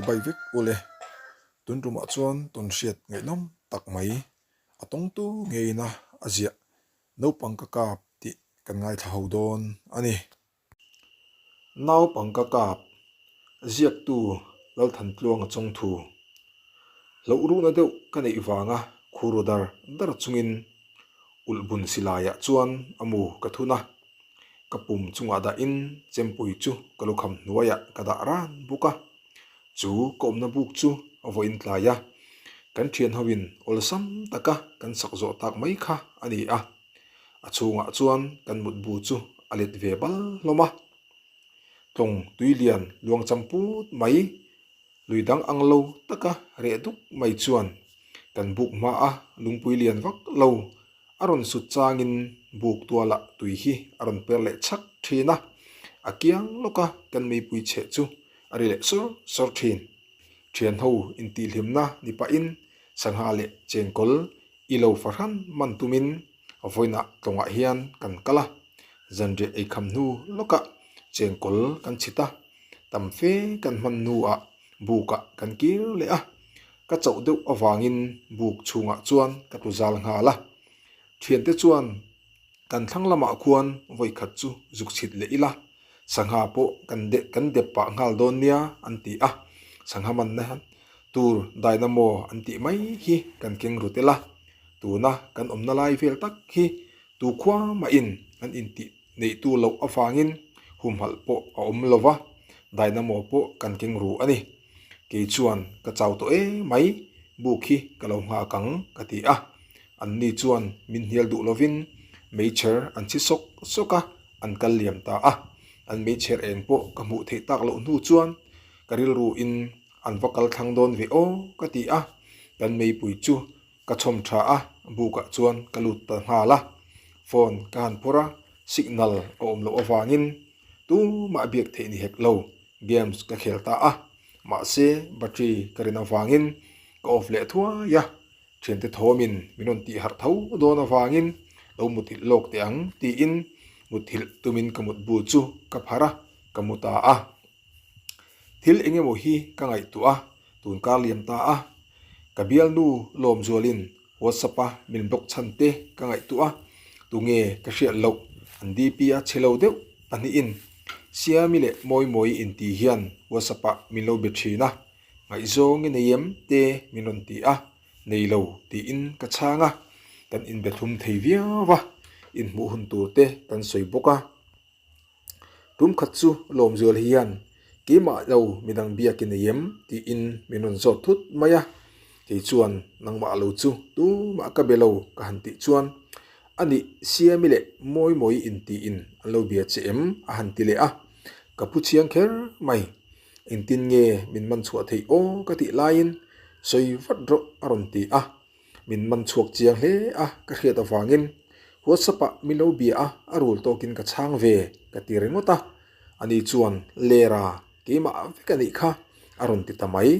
Chibai vek ule. Tun tumah chuan tawnhriat ngaihnawm tak mai a tawngtu ngeina a ziah naupang ka kap tih kan ngaithla ho dawn a ni. Naupang ka kap ziaktu Lalthantluanga chawngthu hlauh ruhna deuh ka neih vanga khuru dar dar chungin ulhbun silaiah chuan a mu ka thun a. Ka pum chungah dahin chempui chu ka lukham hnuaiah ka dah ran bawk a. Chu ka awmna buk chu a vawiin tlai a, kan thian hoin awlsam taka kan sak zawh tak mai kha a ni a. A chhungah chuan kan mutbu chu a let ve bal hlawm a. Tlawng tui lian luang cham put mai, lui dang ang lo taka reh duk mai chuan kan buk hmaa lungpui lian vak lo A rawn sut changin buk tualah tui hi a rawn per leh chhak thin a, a kiang lawka kan meipui chheh chu a ri leh sawr sawr thin. Thianho intihhlimna ni pahin sangha leh chengkawl i lo fahran man tumin vawiinah tlawngah hian kan kal a, zanriah eikham hnu lawkah chengkawl kan chhit a, tam fe kan hman hnuah bukah kan kir leh a. Ka chauh deuh avangin buk chhungah chuan ka tlu zal nghal a. Thiante chuan kan thlang lamah khuan vawikhat chu zuk chhit leh ila, sangha pawh kan deh kan dep pah nghal dawn nia an ti a. Sangha manna tur dynamo an tih mai hi kan keng ru tel a. Tuna kan awmna lai vel tak hi tu khua mahin an intih Neihtu loh avangin humhalh pawh a awm lo va, dynamo pawh kan keng ru a ni. Kei chuan ka chau tawh e mai, buk hi ka lo nghak ang ka ti a. Anni chuan min hnial duh lovin meichher an chhi sawk sawk a, an kal liam ta a. An meichher eng pawh ka hmuh theih tak loh hnu chuan ka rilruin an va kal thlang dawn ve aw ka ti a, kan meipui chu Ka chhawm tha a, bukah chuan ka lut ta nghal a. Phone ka han phawrh a, signal a awm loh avangin tumah biak theih ni hek lo, games ka khel ta a. Mahse, battery ka rin avangin ka off leh thuai a, thiante thawmin min rawn tih harh tho dawn avangin lo muthilh lawk teh ang tiin muthilh tumin ka mutbu chu ka pharh a, ka mu ta a. Thil eng emaw hi ka ngaihtuah a, tun kar liam ta a, ka bialnu Lawmzualin WhatsApp a min block chhan te ka ngaihtuah a, tunge ka hriat loh an DP a chhe lo deuh pahnihin Siami leh Mawimawii inti hian WhatsApp ah min lo be thin a, ngaihzawng i nei em te min rawn ti a, nei lo tiin ka chhang a, kan inbe thlum thei viau a, inhmuh hun tur te kan sawi bawk a. Tum khat chu Lawmzual hian keimah lo midang biak i nei em tiin min rawn zawt thut mai a, kei chuan nangmah lo chu tumah ka be lo ka han tih chuan a nih Siami leh Mawimawi intiin an lo bia che em a han ti leh a, ka phu chiang kher mai. Engtin nge min man chhuah theih aw ka tih laiin sawi vat rawh a rawn ti a. Min man chhuak chiang hle a, ka hriat avangin WhatsApp ah min lo bia a, a rul tawkin ka chhang ve ka ti ringawt a. Ani chuan Lera keimah vek a nih kha a rawn ti ta mai.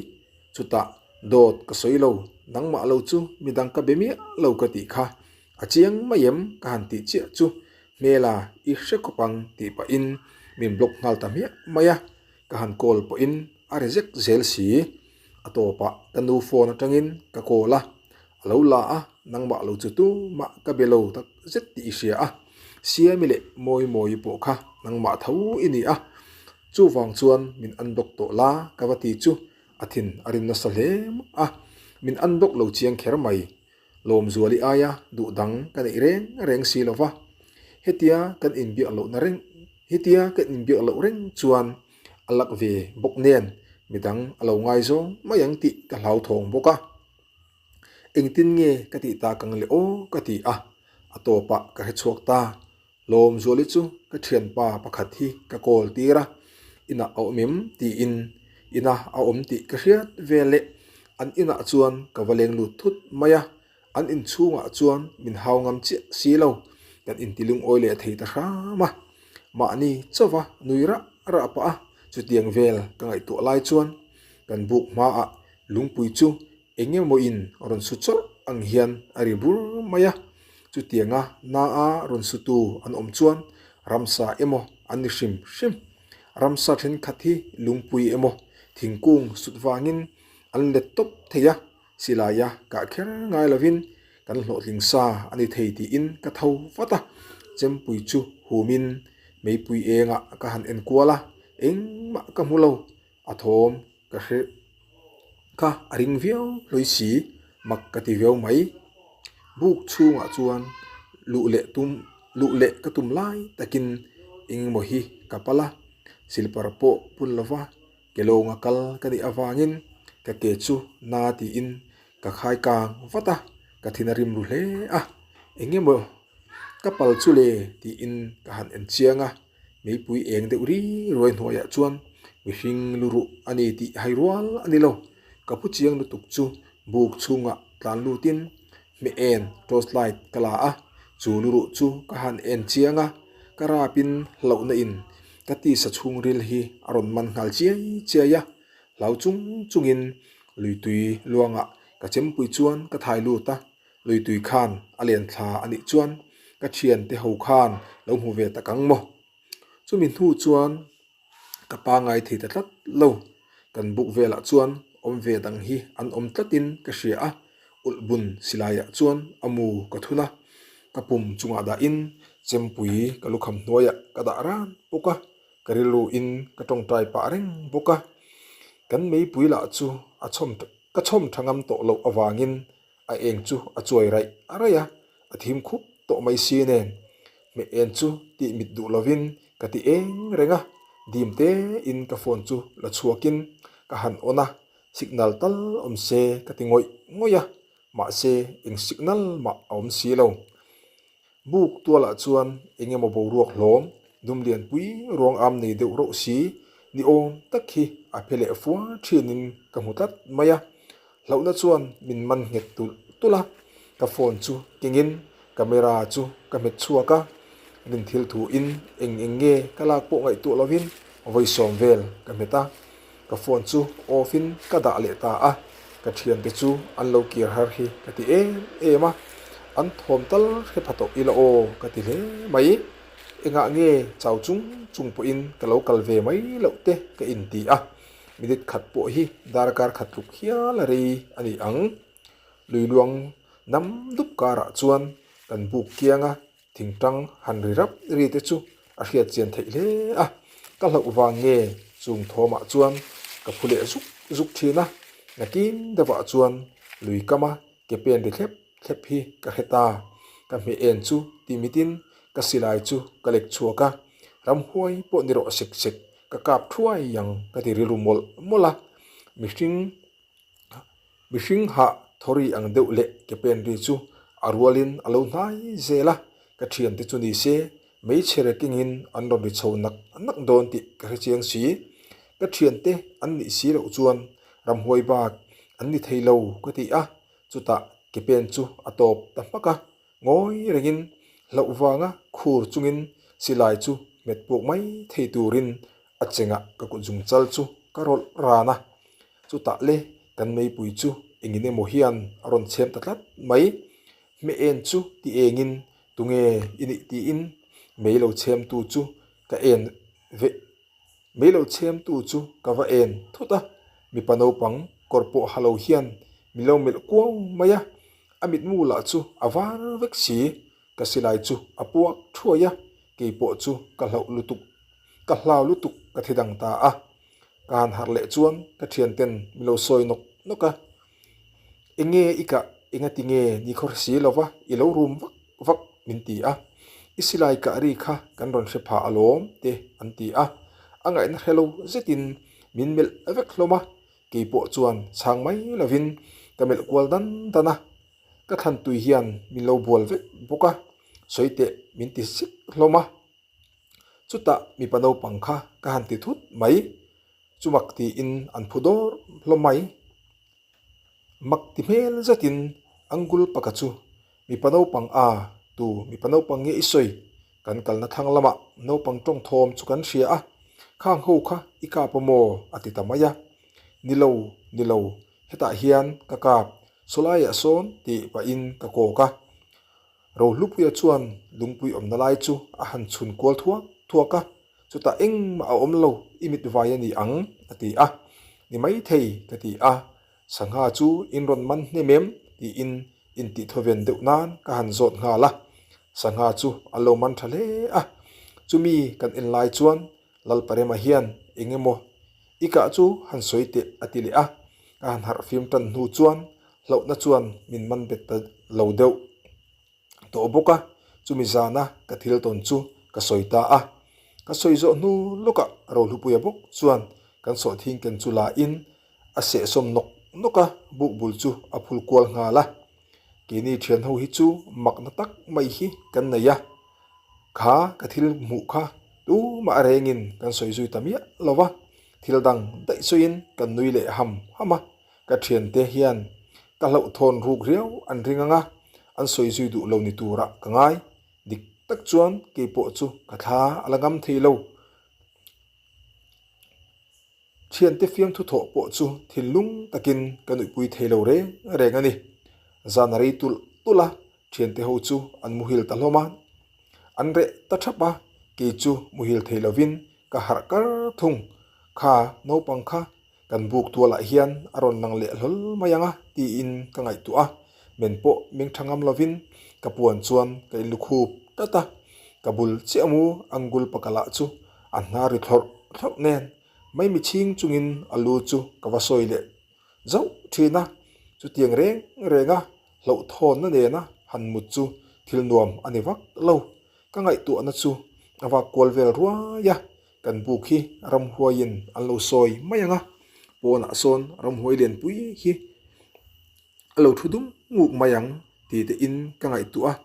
Chutah dawt ka sawi lo, nangmah lo chu midang ka be miah lo ka tih kha a chiang mai em ka han tih chiah chu hmela i hre khawp ang tih pahin min block nghal ta hmiah mai a, ka han call pawhin a reject zel si. A tawpah ka nu phone atangin ka call a, a lo la a, nangmah lo chu tumah ka be lo tak zet tih i hria a, Siami leh Mawimawii pawh kha nangmah tho i ni a, chuvang chuan min unblock tawh la ka va ti chu a thin a rin nasa hle a, min unblock lo chiang kher mai. Lawmzuali aia duh dang ka neih reng reng si lo va, hetia kan inbiak lohna reng hetia kan inbiak loh reng chuan A lak ve bawk nen midang a lo ngaizawng mai ang tih ka hlauthawng bawk a. Engtin nge ka tih tak ang le aw ka ti a, a tawpah ka hre chhuak ta. Lawmzuali chu ka thianpa pakhat hi ka call tir a, inah a awm em tiin inah a awm tih ka hriat vel e. An inah chuan ka va leng lut thut mai a, An inchhungah chuan min hau ngam chiah si lo, kan inti lungawi leh thei ta hram a. Mahni chauva nui rah rah pah a, chutiang vel ka ngaihtuah lai chuan kan buk hmaah lungpui chu eng emawin rawn su chawrh ang hian a ri bur mai a. Chutianga na-a rawn sutu an awm chuan ramsa emaw an ni hrim hrim. Ramsa thenkhat hi lungpui emaw Thingkung sut vangin an let tawp thei a, silaia kah kher ngai lovin kan hlawhtling sa a ni thei tiin ka tho vat a, chempui chu humin meipui engah ka han en kual a, engmah ka hmu lo, a thawm ka hre kha a ring viau hlui si, mak ka ti viau mai. Buk chhungah chuan luh leh tum luh leh ka tum lai takin engemaw hi ka pal a, silper pawh pun lova ke lawnga kal ka nih avangin ka ke chu na tiin ka khai kang vat a, ka thin a rim ru hle a, engemaw ka pal chu le tiin ka han en chiang a. Meipui eng deuh ri ruai hnuaiah chuan mihring lu ruh a ni tih hai rual a ni lo. Ka pu chiang lutuk chu buk chhungah tlan lutin hmeh en torch light ka la a, chu lu ruh chu ka han en chiang a, ka rapin hlauhna in ka tisa chhungril hi a rawn man nghal chiai chiai a, hlau chung chungin luitui luangah ka chempui chuan ka thai lut a. Luitui khan a len thla a nih chuan ka thiante ho khan lo hmu ve tak ang maw? Chumi hnu chuan ka pangai thei ta tlat lo. Kan buk velah chuan awm ve dang hi an awm tlatin ka hria a, ulh bun silaiah chuan a mu ka thun a, ka pum chungah dahin chempui ka lukham hnuaiah ka dah ran bawk a, ka rilruin ka tawngtai pah reng bawk a. Kan meipui lah chu a chhawm ka chhawm tha ngam tawh loh avangin A eng chu a chuai raih raih a, a thim khup tawh mai si nen. Hmeh en chu tih mit duh lovin ka ti eng reng a, dim tein ka phone chu la chhuakin ka han on a, signal tal awm se ka ti ngawih ngawih a, mahse eng signal mah a awm si lo. Buk tualah chuan eng emaw boruak hlawm, dum lianpui ruang am nei deuh rauh si ni awm tak hi a phe leh fua thinin ka hmu tlat mai a. Hlauhna chuan min man nghet tulh tulh a, ka phone chu kengin camera chu ka hmet chhuak a, rin thil thuin eng eng nge ka lak pawh ngaihtuah lovin vawi sawm vel ka hmet a. Ka phone chu off in ka dah leh ta a, ka thiante chu an lo kir har hi ka ti em em a, an thawm tal hre pha tawh ila aw ka ti hle mai. Engah nge chau chung chung pawhin ka lo kal ve mai loh te ka inti a, minute khat pawh hi darkar khat tluk hial a rei a ni ang. Lui luang nam dup karah chuan kan buk kiang a, Thingtang han ri rap ri te chu a hriat chian theih hle a, ka hlauh vang nge chung thawmah chuan ka phu leh zuk zuk thin a, nakin deuhah chuan lui kama ke pen ri thlep thlep hi ka hre ta, ka hmeh en chu ti mitin ka silai chu ka lek chhuak a, ramhuai pawh ni rawh sek sek ka kap thuai ang ka ti rilru mawlh mawlh a, mihring Mihring hah thawri ang deuh leh ke pen ri chu a rualin a lo hnai zel a, ka thiante chu ni se hmeichhe rekingin an rawn ri chho nak nak dawn tih ka hre chiang si. Ka thiante an nih si loh chuan ramhuai bak an ni thei lo ka ti a, chutah ke pen chu a tawp ta hmak a, ngawi rengin hlauh vanga khur chungin silai chu hmet puak mai thei turin a chengah ka kut zung chal chu ka rawlh ran a, chutah le kan meipui chu engin emaw hian a rawn chhem ta tlat mai. Hmeh en chu ti engin tunge i nih tiin mei lo chhemtu chu ka en ve mei lo chhemtu chu ka va en thut a, mipa naupang kawr pawh ha lo hian mi lo melh kuau mai a, a mitmu lah chu a var vek si. Ka silai chu a puak thuai a, kei pawh chu ka hlauh lutuk, ka hlau lutuk ka thi dang ta a. Ka han harh leh chuan ka thianten min lo sawi nawk nawk a, Enge i kah, engati nge ni khaw hre si lova i lo rum vak vak min ti a, i silai kah ri kha kan rawn hre phah alawm te an ti a, a ngaihna hre lo zetin min melh vek hlawm a, kei pawh chuan chhang mai lovin ka melh kual dan dan a. Ka thlan tui hian min lo bual vek bawk a, sawi teh min ti sik hlawm a. Chutah mipa naupang kha ka han ti thut mai, chumak tiin an phu dawr hlawm mai. Mak ti hmel zetin Angul paka chu mipa naupang a, tu mipa naupang nge i sawi? Kan kalna thlang lamah naupang tawng thawm chu kan hria a, khang ho kha i kap a maw? a ti ta mai a. Ni lo, ni lo, hetah hian ka kap, sawlaiah sawn tih pahin ka kawk a. Rohlupuia chuan lungpui awmna lai chu a han chhun kual thuak thuak a, chutah engmah a awm lo, i mit vai a ni ang, a ti a. ni maithei ka ti a, sangha chu in rawn man hnem em? tiin intihthawven deuh nan ka han zawt nghal a, sangha chu a lo man tha hle a, chumi kan en lai chuan Lalparema hian eng emaw i kah chu han sawi teh a ti leh a, ka han harh fim tan hnu chuan hlauhna chuan min man bet ta lo deuh tawh bawk a, chumi zana ka thil tawn chu ka sawi ta a. Ka sawi zawh hnu lawkah Rohlupuia bawk chuan kan sawhthing ken chu la in a sehsawm nawk nawk a, buk bul chu a phul kual nghal a. Keini thian ho hi chu makna tak mai hi kan nei a, kha ka thil hmuh kha tumah rengin kan sawi zui ta miah lo va, thil dang daih sawiin kan nui leh ham ham a. Ka thiante hian ka hlauhthawn ruk riau an ring ang a, an sawi zui duh lo ni turah ka ngai. Dik tak chuan kei pawh chu ka thla a la ngam thei lo. Thiante fiamthu thawh pawh chu thinlung takin ka nuihpui thei lo reng reng a ni. Zan a rei tulh tulh a, thiante ho chu an muhil ta hlawm a. An reh ta thap a, kei chu muhil thei lovin ka harh kar thung. Kha naupang kha Kan buk tualah hian a rawn lang leh hlawl mai ang a tiin ka ngaihtuah a, men pawh meng tha ngam lovin ka puan chuan ka inlukhup tlat a, ka bul chiah mu angul pakalah chu a hna ri thlawrh thlawrh nen maimi chhing chungin a lu chu ka va sawi leh zauh thin a, chutiang reng renga hlauhthawnna nena han mut chu thil nuam a ni vak lo, ka ngaihtuahna chu a vak kual vel ruai a. Kan buk hi ramhuaiin an lo sawi mai ang a, pawnah sawn ramhuai lianpui hi a lo thu dum nguk mai ang tih te in ka ngaihtuah a.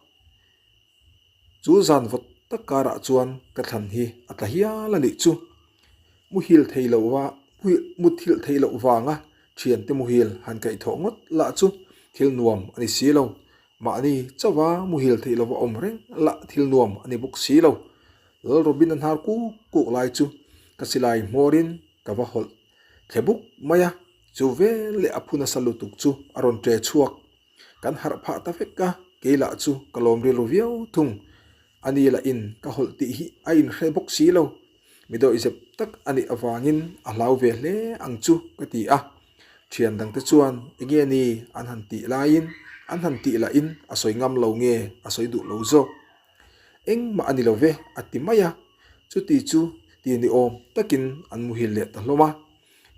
Chu zan vawt tak karah chuan ka thlan hi a tla hial a nih chu. Muhil thei lo va, muthilh theih loh vanga thiante muhil han kaihthawh ngawt lah chu thil nuam a ni si lo. Mahni chauha muhil theih lova awm reng lah thil nuam a ni bawk si lo. Lal Robin a hnar kuk kuk lai chu ka silai hmawrin ka va hawlh thle buk mai a, chu vel leh a phu nasa lutuk chu a rawn ṭe chhuak. Kan harh phah ta vek a, kei lah chu ka lawm rilru viau thung. A ni lah in ka hawlh tih hi a inhre bawk si lo. Mi dawihzep tak a nih avangin a hlau ve hle ang chu ka ti a. Thian dangte chuan enge ni an han tih laiin an han tih lahin a sawi ngam lo nge a sawi duh lo zawk. Engmah a ni lo ve a ti mai a, chuti chu ti ni awm takin an muhil leh ta hlawm a.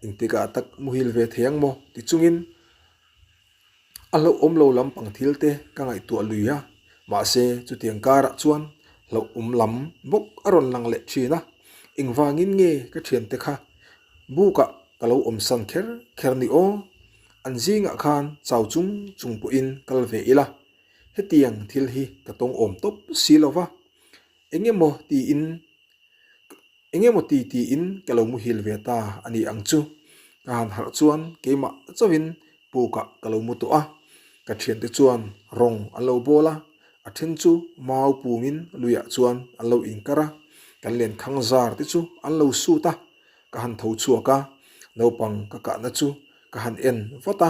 Engtikah tak muhil ve thei ang maw ti chungin a hlauhawm lo lampang thil te ka ngaihtuah lui a, mahse chutiang karah chuan hlauhawm lam bawk a rawn lang leh thin a, engvangin nge ka thiante kha bukah ka lo awmsan kher kher ni aw, an zingah khan chau chung chung pawhin kal ve ila. Hetiang thil hi ka tawng awm tawp si lo va, eng emaw tiin eng emaw ti tiin ka lo muhil ve ta a ni ang chu. Ka han harh chuan keimah chauhin pukah ka lo mu tawh a, ka thiante chuan rawng an lo bawl a, a then chu mau pumin luiah chuan an lo inkar a, kan lenkhang zar te chu an lo sut a, ka han tho chhuak a, naupang ka kahna chu ka han en vat a,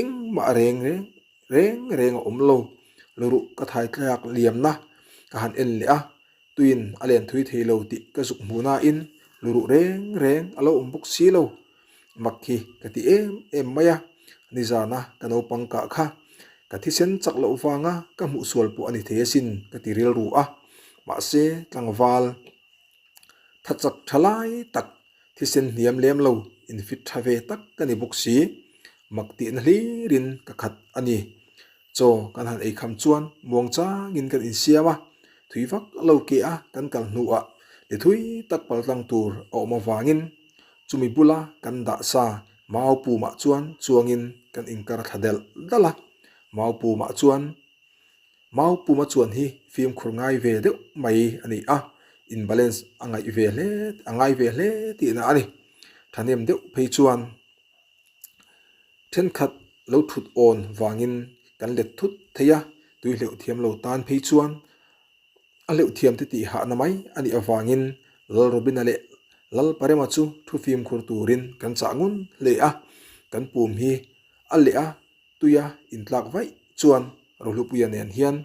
engmah reng reng Reng reng a awm lo. Luruh ka thai thlak liamna ka han en leh a, tuin a len thui thei lo tih ka zuk hmuh nain luruh reng reng a lo awm bawk si lo. Mak hi ka ti em em mai a, nizana ka naupang kah kha ka thisen chak loh vanga ka hmuh sual pawh a ni thei asin ka ti rilru a, mahse tlangval Tha chak tha lai tak, thisen hniam lem lo, infit tha ve tak ka ni bawk si. Mak tihna hlirin ka khat a ni. Chaw kan han ei kham chuan muang changin kan insiam a, thui vak lo ke a kan kal hnuah ni thui tak paltlang tur a awm avangin chumi bula kan dah sa mau pumah chuan chuangin kan inkar thla delh dalh a. Mau pumah chuan Mau puma chuan hi fimkhur ngai ve deuh mai a ni a, in balance a ngaih ve hle a ngai ve hle tihna a ni. Thahnem deuh phei chuan thenkhat lo thut awn vangin kan let thut thei a, tui hleuh thiam lo tan phei chuan a hleuh thiam te tih hahna mai a nih avangin Lal Robina leh Lal Parema chu thu fimkhur turin kan chah ngun hle a, kan pum hi a leh a Tuia intlak vaih chuan Rohlupuia nen hian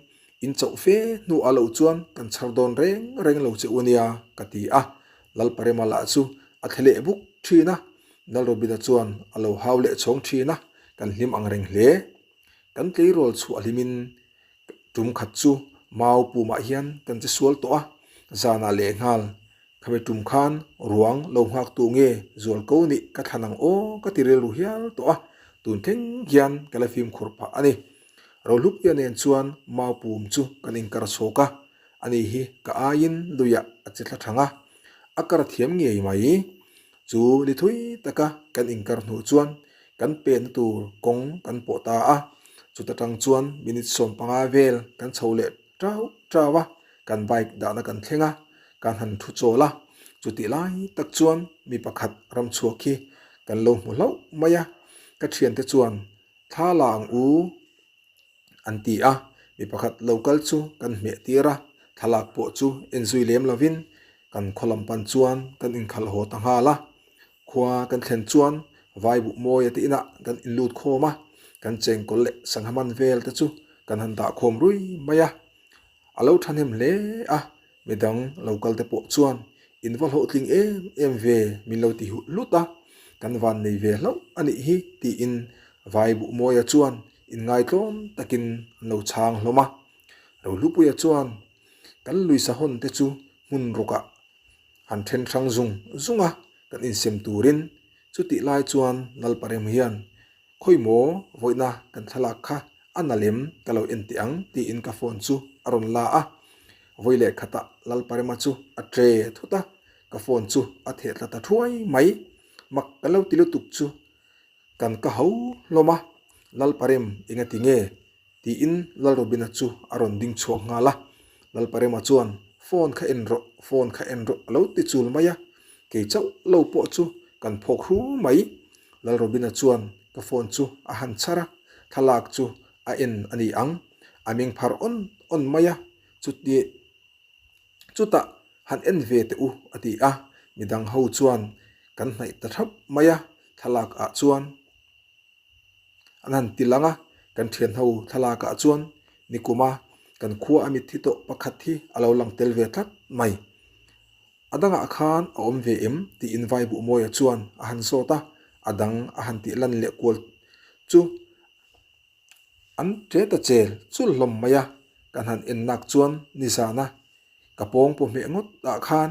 in chauh fe hnu ah loh chuan kan chhar dawn reng reng lo che u nia ka ti a, Lalparema lah chu a thle leh buk thin a. Lalrobina chuan a lo hau leh chhawng thin a, kan hlim ang reng hle. Kan tleirawl chhuah hlimin tum khat chu mau pumah hian kan che sual tawh a, zanah lehnghal khami tum khan ruang lo nghak tu nge zual ko nih ka thlan ang aw ka ti rilru hial tawh a, tun thleng hian ka la fimkhur phah a ni. Rohlupia nen chuan mau pum chu kan inkar chhawk a, ani hi ka aiin luiah a che thla thang a, a kar thiam ngei mai. Chu ni thui taka kan inkar hnu chuan kan penna tur kawng kan pawh ta a, chuta tang chuan minute 15 vel kan chho leh tau tau a, kan bike dahna kan thleng a, kan han thu chawl a, chutih lai tak chuan mi pakhat ramchhuak hi kan lo hmu hlauh mai a, ka thiante chuan thla la ang u. An ti a, mi pakhat lo kal chu kan hmeh tir a, thlalak pawh chu en zui lem lovin kan khaw lam pan chuan kan inkhalh haw ta nghal a. Khua kan thlen chuan vai buh mawia te inah kan inlut khawm a, kan chengkawl leh sangha man vel te chu kan han dah khawm rui mai a. A lo thahnem hle a, midang lo kal te pawh chuan in va hlawhtling em em ve min lo ti huh hlut a, kan van nei ve hlauh a nih hi tiin vai buh mawia chuan inngaitlawm takin an lo chhang hlawm a. Rohlupuia chuan kan lui sahawn te chu hmun rukah han then hrang zung zung a, kan insem turin chutih lai chuan Lalparem hian Khawi maw vawiina kan thlalak kha a na lem ka lo en teh ang tiin ka phone chu a rawn la a, vawi leh khatah Lalparema chu a tre thut a, ka phone chu a theh tla ta thuai mai. Mak ka lo ti lutuk chu kan ka ho hlawm a, Lalparem engati nge? Tiin Lalrobina chu a rawn ding chhuak nghal a, Lalparema chuan phone kha en rawh, phone kha en rawh a lo ti chul mai a, kei chauh lo pawh chu kan phawk hru mai. Lalrobina chuan ka phone chu a han chhar a, thlalak chu a en a ni ang, a meng phar awn awn mai a, chuti chutah han en ve teh u a ti a, midang ho chuan kan hnaih ta thap mai a, thlalak ah chuan. An han ti lang a, kan thianho thlalakah chuan nikuma kan khua a mitthi tawh pakhat hi a lo lang tel ve tlat mai. A dangah khan a awm ve em tiin vai Buhmawia chuan a han zawt a, a dang a han tih lan leh kual chu an ṭe ta chel chul hlawm mai a, kan han en nak chuan nizana ka pawng pawhmeh ngawt ah khan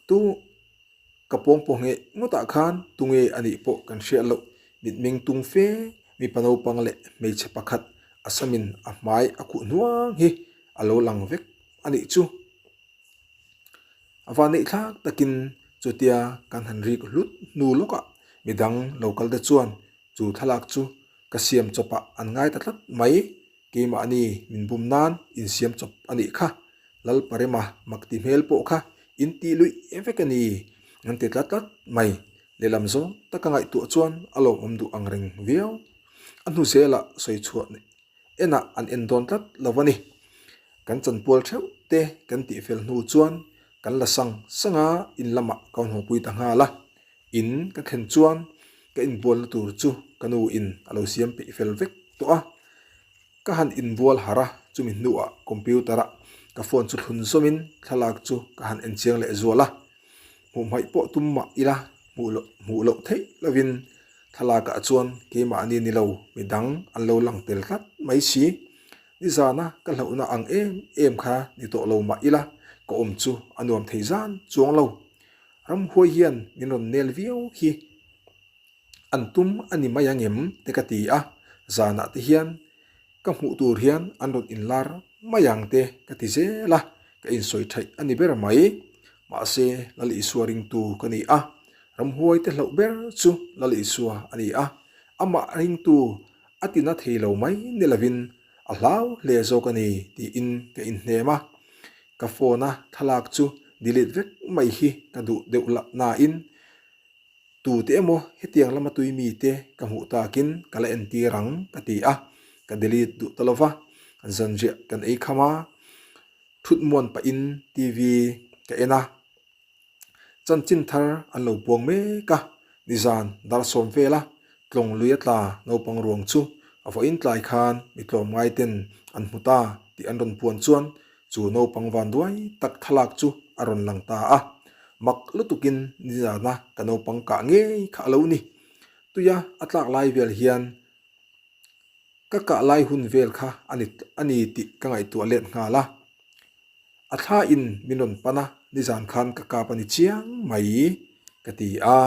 tu Ka pawngpaw ngheh ngawtah khan tunge a nih pawh kan hriat loh. Mitmeng tung fe, mipa naupang leh hmeichhe pakhat a samin a hmai a khuh hnuang hi a lo lang vek a nih chu. A vanneih thlak takin chutia kan han rik hlut hnu lawkah midang lo kal te chuan chu thlalak chu ka siam chawpah an ngai ta tlat mai. Keimahni min bum nan insiam chawp a nih kha. Lalparema mak ti hmel pawh kha in tih luih vek a ni an ti tlat tlat mai. Lehlam zawng taka ngaihtuah chuan a lawmawm duh ang reng viau. A hnu zelah sawi chhuah enah an en dawn tlat lo a ni. Kan chanpual theuh te kan tih fel hnu chuan kan la sang sang a, in lamah ka hnawhpui ta nghal a. In ka thlen chuan ka inbualna tur chu ka nu in a lo siam peih fel vek tawh a. Ka han inbual harh a, chumi hnuah computer a ka phone chu thlun zawmin thlalak chu ka han en chiang leh zual a. Hmuh hmaih pawh tum mah ila hmuh loh hmuh loh theih lovin thlalakah chuan keimahni ni lo midang an lo lang tel tlat mai si. Nizana ka hlauhna ang em em kha ni tawh lo mah ila ka awm chu a nuam thei zan chuang lo. Ramhuai hian min rawn nel viau hi an tum a ni mai ang em te ka ti a, zanah te hian ka hmuh tur hian an rawn inlar mai ang te ka ti zel a, ka insawi theih a ni ber mai. Mahse, Lal Isua ringtu ka ni a, ramhuai te hlauh ber chu Lal Isua a ni a, amah ringtu a tina thei lo mai ni lovin a hlau hle zawk a ni tiin ka inhnem a, ka phone a thlalak chu delete vek mai hi ka duh deuh lah nain tute emaw hetiang lama tui mite ka hmuh takin ka la entir ang ka ti a, ka delete duh ta lova, zanriah kan ei kham a, thut muan pahin TV ka en a. Chanchin thar an lo puang mek a, nizan dar sawm vela tlawng lui a tla naupang ruang chu a vawiin tlai khan mi tlawmngai ten an hmu ta tih an rawn puan chuan chu naupang van duai tak thlalak chu a rawn lang ta a. Mak lutukin nizana ka naupang kah ngei kha a lo ni. Tuia a tlak lai vel hian ka kah lai hun vel kha a ni a ni tih ka ngaihtuah let nghal a. A thla in min rawn pan a, nizan khan ka kap a ni chiang mai ka ti a.